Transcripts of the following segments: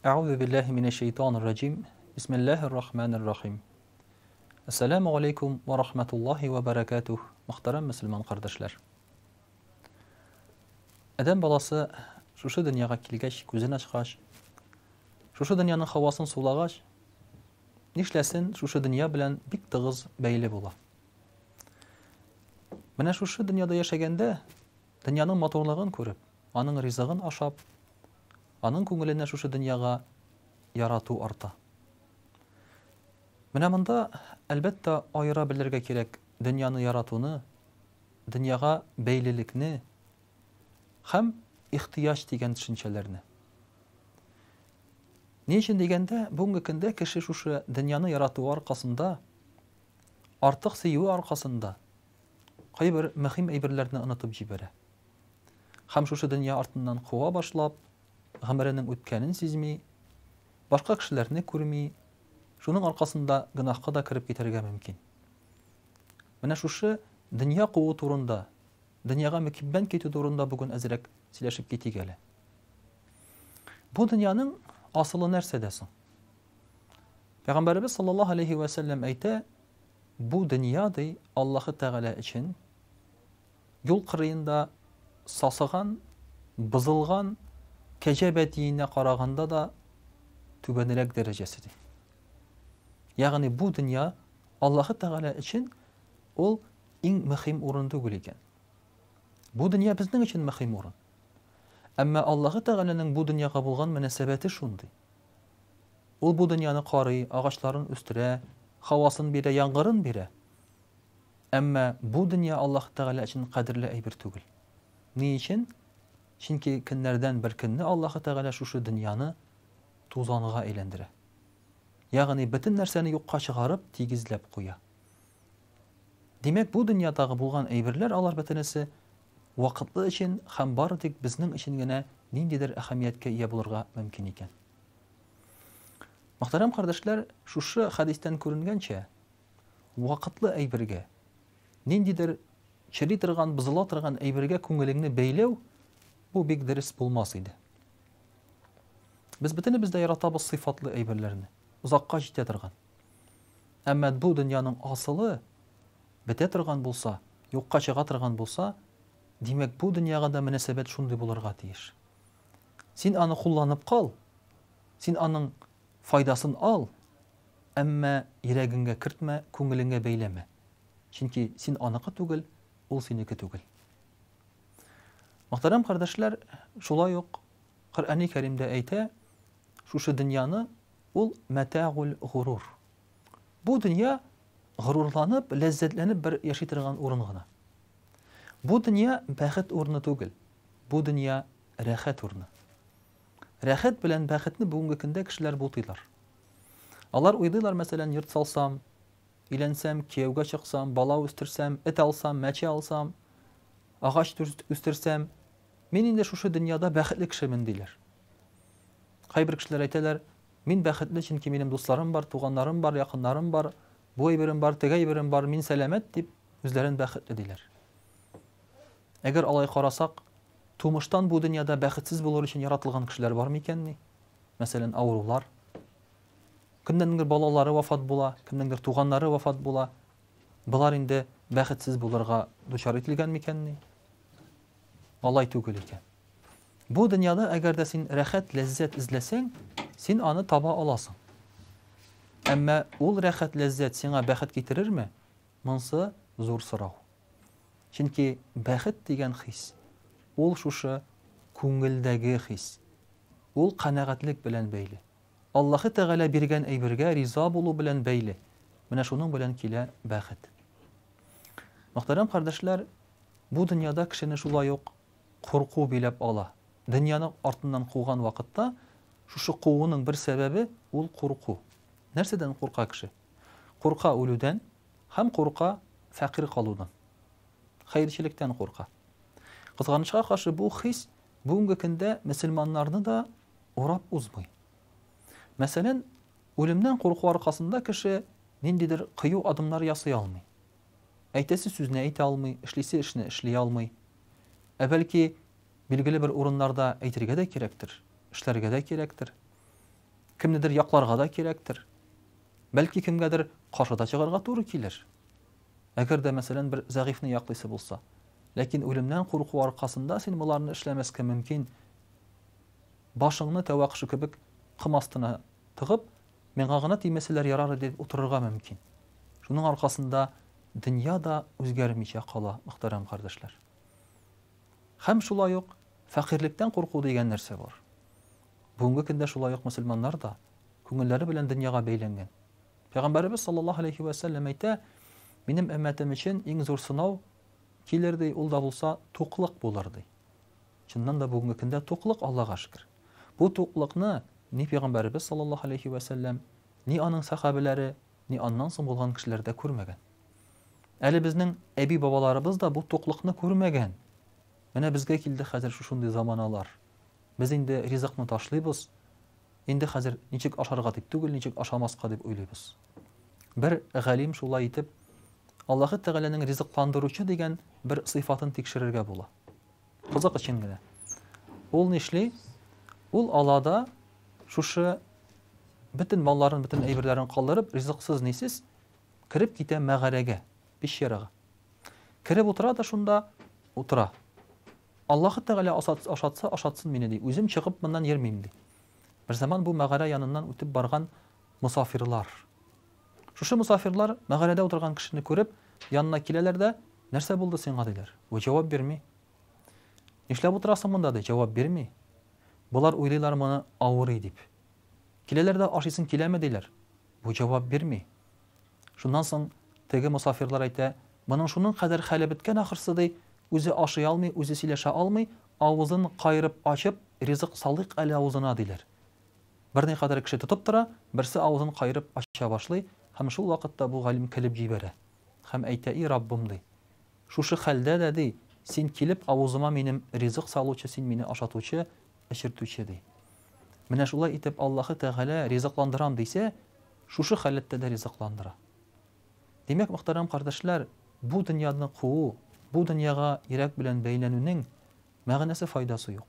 Әгъузу биллаһи минәш шәйтанир раҗим. Бисмиллаһир рахманир рахим. Ассаламу алейкум ва рахматуллаһи ва баракатух. Мөхтәрәм мөселман кардәшләр. Адәм баласы шушы дөньяга килгәч, күзен ачкач, шушы дөньяның һавасын сулагач, нишләсен, шушы дөнья белән бик тыгыз бәйле була. Менә шушы дөньяда яшәгәндә, дөньяның матурлыгын күреп, аның ризыгын ашап, Аның күңеленә шушы дөньяга ярату арта. Менә монда, әлбәттә, аера белергә кирәк дөньяны яратуны, дөньяга бәйлелекне һәм ихтыяҗ дигән төшенчәләрне. Ни өчен дигәндә, бүгенге көндә кеше шушы дөньяны яратуы аркасында, артык сөюе аркасында кайбер мөһим әйберләрне онытып җибәрә. Һәм шушы дөнья артыннан куа башлап, гомеренең үткәнен сизми, башка кешеләрне күрми, шуның аркасында гөнаһка да кереп китәргә мөмкин. Менә шушы дөнья куу турында, дөньяга мөкиббән китү турында бүген әзрәк сөйләшеп китик әле. Бу дөньяның асылы нәрсәдә соң? Пәйгамбәребез саллаллаһу алейхи вә сәлләм әйтә, бу дөнья ди Аллаһы Тәгалә өчен Юл кырыенда сасыган, бозылган кәҗә бәтиенә караганда да түбәнрәк дәрәҗәсе, ди. Ягъни бу дөнья Аллаһы Тәгалә өчен ул иң мөһим урын түгел икән. Бу дөнья безнең өчен мөһим урын. Әмма Аллаһы Тәгаләнең бу дөньяга булган мөнәсәбәте шундый. Ул бу дөньяны карый, агачларын үстерә, һавасын бирә, яңгырын бирә. Әмма бу дөнья Аллаһ Тәгалә өчен кадерле әйбер түгел. Ни өчен? Чөнки көннәрдән бер көнне Аллаһы Тәгалә шушы дөньяны тузанга әйләндерә. Ягъни бөтен нәрсәне юкка чыгарып, тигезләп куя. Димәк, бу дөньядагы булган әйберләр алар бөтенесе вакытлы өчен һәм бары тик безнең өчен генә ниндидер әһәмияткә ия булырга мөмкин икән. Мөхтәрәм кардәшләр, шушы хәдистән күренгәнчә, вакытлы әйбергә, ниндидер чери торган, бозыла торган әйбергә күңелеңне бәйләү, бу бик дөрес булмас иде. Без бөтенебез дә яратабыз сыйфатлы әйберләрне, озакка җитә торган. Әмма бу дөньяның асылы бетә торган булса, юкка чыга торган булса, димәк, бу дөньяга да мөнәсәбәт шундый булырга тиеш. Син аны кулланып кал, син аның файдасын ал, Әмма йөрәгеңгә кертмә, күңелеңә бәйләмә. Чөнки син аныкы түгел, ул синеке түгел. Мөхтәрәм кардәшләр, шулай ук Коръәни Кәримдә әйтә, шушы дөньяны ул мәтәгул горур. Бу дөнья горурланып, ләззәтләнеп бер яши торган урын гына. Бу дөнья бәхет урыны түгел. Бу дөнья рәхәт урыны. Рәхәт белән бәхетне бүгенге көндә кешеләр бутыйлар. Алар уйлыйлар, мәсәлән, йорт салсам, өйләнсәм, кияүгә чыксам, бала үстерсәм, эт алсам, мәче алсам, агач үстерсәм, мин инде шушы дөньяда бәхетле кешемен, диләр. Кайбер кешеләр әйтәләр, мин бәхетле, чөнки минем дусларым бар, туганнарым бар, якыннарым бар, бу әйберем бар, теге әйберем бар, мин сәламәт, дип үзләрен бәхетле диләр. Әгәр алай карасак, тумыштан бу дөньяда бәхетсез булыр өчен яратылган кешеләр бар микәнни? Мәсәлән, авырулар. Кемнеңдер балалары вафат була, кемнеңдер туганнары вафат була. Болар инде бәхетсез булырга дучар ителгән микәнни? Алай түгел икән. Бу дөньяда әгәр дә син рәхәт, ләззәт эзләсәң, син аны таба аласың. Әмма ул рәхәт, ләззәт сиңа бәхет китерерме? Монсы зур сорау. Чөнки бәхет дигән хис, ул шушы күңелдәге хис. Ул канәгатьлек белән бәйле. Аллаһы Тәгалә биргән әйбергә риза булу белән бәйле. Менә шуның белән килә бәхет. Мөхтәрәм кардәшләр, бу дөньяда кешене шулай ук курку биләп ала. Дөньяны артыннан куган вакытта шушы кууның бер сәбәбе ул курку. Нәрсәдән курка кеше? Курка үлүдән һәм курка фәкыйрь калудан. Хәерчелектән курка. Кызганычка каршы, бу хис бүгенге көндә мөселманнарны да урап узмый. Мәсәлән, үлемнән курку аркасында кеше ниндидер кыю адымнар ясый алмый. Әйтәсе сүзне әйтә алмый, эшлисе эшне эшли алмый. Ә бәлки, билгеле бер урыннарда әйтергә дә кирәктер, эшләргә дә кирәктер. Кемнедер якларга да кирәктер. Бәлки кемгәдер каршы да чыгарга туры килер. Әгәр дә, мәсәлән, бер зәгыйфьне яклыйсы булса. Ләкин үлемнән курку аркасында син боларны эшләмәскә мөмкин. Башыңны тәвә кошы кебек ком астына тыгып, миңа гына тимәсәләр ярар иде дип утырырга мөмкин. Шуның аркасында дөнья да үзгәрмичә кала, мөхтәрәм кардәшләр. Һәм шулай ук фәкыйрьлектән курку дигән нәрсә бар. Бүгенге көндә шулай ук мөселманнар да күңелләре белән дөньяга бәйләнгән. Пәйгамбәребез саллаллаһу алейһи вә сәлләм әйтә, Минем өммәтем өчен иң зур сынау килер, ди, ул да булса туклык булыр, ди. Чыннан да бүгенге көндә туклык, Аллага шөкер. Бу туклыкны ни пәйгамбәребез саллаллаһу алейһи вә сәлләм, ни аның сәхабәләре, ни аннан соң булган кешеләр дә күрмәгән. Әле безнең әби-бабаларыбыз да бу туклыкны күрмәгән. Менә безгә килде хәзер шушындый заманалар. Без инде ризыкны ташлыйбыз, инде хәзер ничек ашарга дип түгел, ничек ашамаска дип уйлыйбыз. Бер галим шулай итеп Аллаһы Тәгаләнең ризыкландыручы дигән бер сыйфатын тикшерергә була. Кызык өчен генә. Ул нишли? Ул ала да шушы бөтен малларын, бөтен әйберләрен калдырып, ризыксыз нисез кереп китә мәгарәгә, пещерага. Кереп утыра да шунда утыра. Аллаһы Тәгалә ашатса, ашатсын мине, ди. Үзем чыгып моннан йөрмим, ди. Берзаман бу мәгарә яныннан үтеп барган мосафирлар. Шушы мосафирлар мәгарәдә утырган кешене күреп, янына киләләр дә, нәрсә булды сиңа, диләр. Бу җавап бирми. Нишләп утырасың монда, ди, җавап бирми. Болар уйлыйлар моны авырый дип. Киләләр дә ашыйсың киләме, диләр. Бу җавап бирми. Шуннан соң теге мосафирлар әйтә, Моның шуның кадәр хәле беткән ахрысы, ди, үзе ашый алмый, үзе сөйләшә алмый, авызын каерып ачып, ризык салыйк әле авызына, диләр. Берникадәр кеше тотып тора, берсе авызын каерып ача башлый һәм шул вакытта бу галим көлеп җибәрә һәм әйтә, И Раббым, ди, шушы хәлдә дә, ди, син килеп авызыма минем ризык салучы, син мине ашатучы, эчертүче, ди. Менә шулай итеп Аллаһы Тәгалә ризыкландырам дисә, шушы халәттә дә ризыкландыра. Димәк, мөхтәрәм кардәшләр, бу дөньяны куу, бу дөньяга йөрәк белән бәйләнүнең мәгънәсе, файдасы юк.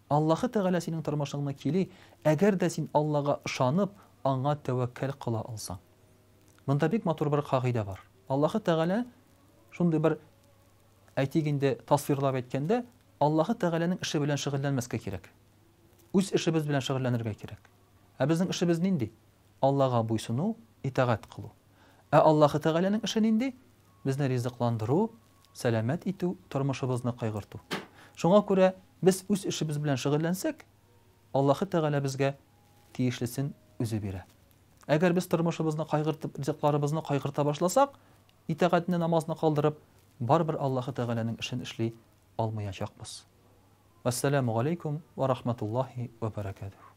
Аллаһы Тәгалә синең тормышыңны кили, әгәр дә син Аллага ышанып, Аңа тәвәккәл кыла алсаң. Монда бик матур бер кагыйдә бар. Аллаһы Тәгалә шундый бер, әйтик инде, тасвирлап әйткәндә, Аллаһы Тәгаләнең эше белән шөгыльләнмәскә кирәк. Үз эшебез белән шөгыльләнергә кирәк. Ә безнең эшебез нинди? Аллага буйсыну, итагать кылу. Ә Аллаһы Тәгаләнең эше нинди? Безне ризыкландыру, сәламәт итү, тормышыбызны кайгырту. Шуңа күрә без үз эшебез белән шөгыльләнсәк, Аллаһы Тәгалә безгә тиешлесен үзе бирә. Әгәр без тормышыбызны кайгыртып, ризыкларыбызны кайгырта башласак, итагатьне, намазны калдырып, барыбер Аллаһы Тәгаләнең эшен эшли алмаячакбыз. Вәссәламү галәйкүм вә рахматуллаһи вә бәрәкәтүһ.